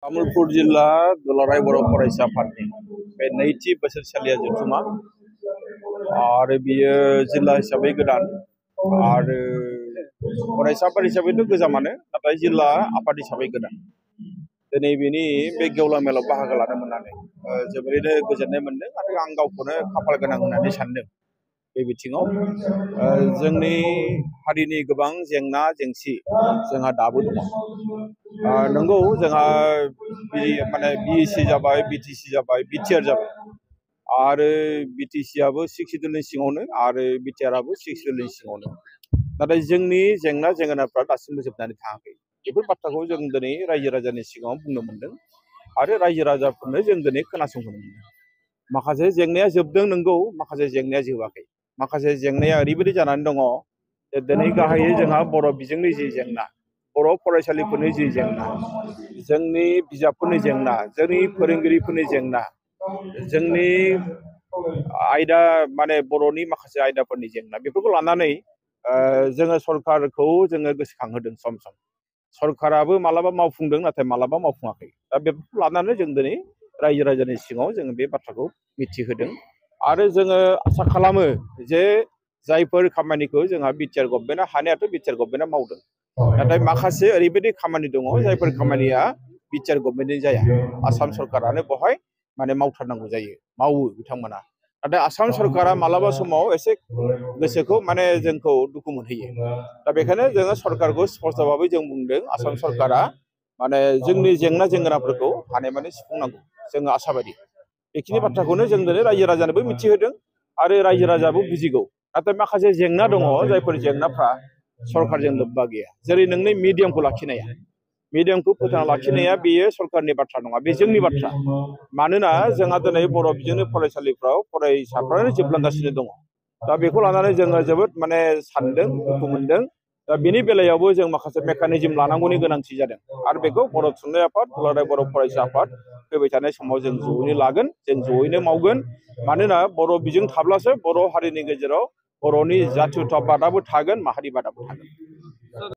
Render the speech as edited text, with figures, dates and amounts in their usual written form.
तामुलपुर जिल्ला दुलाराय बर' फरायसा आफादनि बे नैथि बोसोरसालिया जथुमा आरो बियो जिल्ला हिसाबै गोदान आरो फरायसा आफाद हिसाबैथ' गोजामानो नाथाय जिल्ला आफाद हिसाबै गोदान दिनै बेनि बे गेवलां मेलाव बाहागो लानो मोननानै जोबोरैनो गोजोननाय मोनदों आरो आं गावखौनो खाफाल गोनां होननानै सानदों बे बिथिङाव जोंनि हारिनि गोबां जेंना जेंसि जोंहा दाबो दङ नंगौ जोंहा माने बिएसि जाबाय बिटिसि जाबाय बिटिआर जाबाय आरो बिटिसिआबो 6 सिडुलनि सिङावनो आरो बिटिआरआबो 6 सिडुलनि सिङावनो नाथाय जोंनि जेंना जेंगोनाफ्रा दासिमबो जोबनानै थाङाखै बेफोर बाथ्राखौ जों दिनै रायजो राजानि सिगाङाव बुंनो मोनदों आरो रायजो राजाफोरनो जों दिनै खोनासंहोनो मोनदों माखासे जेंनाया जोबदों नंगौ माखासे जेंनाया जोबाखै माखासे जेंनाया ओरैबायदि जानानै दङ जे दिनै गाहायै जोंहा बर' बिजोंनि जि जेंना बर' फरायसालिफोरनि जि जेंना जोंनि बिजाबफोरनि जेंना जोंनि फोरोंगिरिफोरनि जेंना जोंनि आयदा माने बर'नि माखासे आयदाफोरनि जेंना बेफोरखौ लानानै जोङो सरकारखौ जोङो गोसोखांहोदों सम सम सरकाराबो मालाबा मावफुंदों नाथाय मालाबा मावफुङाखै दा बेफोरखौ लानानै जों दिनै रायजो राजानि सिगाङाव जोङो बे बाथ्राखौ मिथिहोदों आरो जोङो आसा खालामो जे जायफोर खामानिखौ जोंहा बिटिआर गभर्नमेन्टआ हानायाथ' बिटिआर गभर्नमेन्टआ मावदों नाथाय माखासे ओरैबायदि खामानि दङ जायफोर खामानिया बिटिआर गभर्नमेन्टनि जाया आसाम सरकारानो बेवहाय माने मावथारनांगौ जायो मावो बिथांमोना नाथाय आसाम सरकारा मालाबा समाव एसे गोसोखौ माने जोंखौ दुखु मोनहोयो दा बेखायनो जोङो सरकारखौ स्पष्ट भाबै जों बुंदों आसाम सरकारा माने जोंनि जेंना जेंगोनाफोरखौ हानायमानि सुफुंनांगौ जोङो आसाबादि बेखिनि बाथ्राखौनो जों दिनै रायजो राजानोबो मिथिहोदों आरो रायजो राजाबो बुजिगौ नाथाय माखासे जेंना दङ जायफोर जेंनाफ्रा सरकारजों लोब्बा गैया जेरै नोंनि मिडियामखौ लाखिनाया मिडियामखौ फोथांना लाखिनाया बेयो सरकारनि बाथ्रा नङा बे जोंनि बाथ्रा मानोना जोंहा दिनै बर' बिजोंनि फरायसालिफ्राव फरायसाफ्रानो जोबलांगासिनो दङ दा बेखौ लानानै जोङो जोबोद माने सानदों दुखु मोनदों दा बेनि बेलायावबो जों माखासे मेकानिजम लानांगौनि गोनांथि जादों आरो बेखौ बर' थुनलाइ आफाद दुलाराय बर' फरायसा आफाद फैबाय थानाय समाव जों जयैनो लागोन जों जयैनो मावगोन मानोना बर' बिजों थाब्लासो बर' हारिनि गेजेराव बर'नि जातीयताबादाबो थागोन माहारिबादाबो थागोन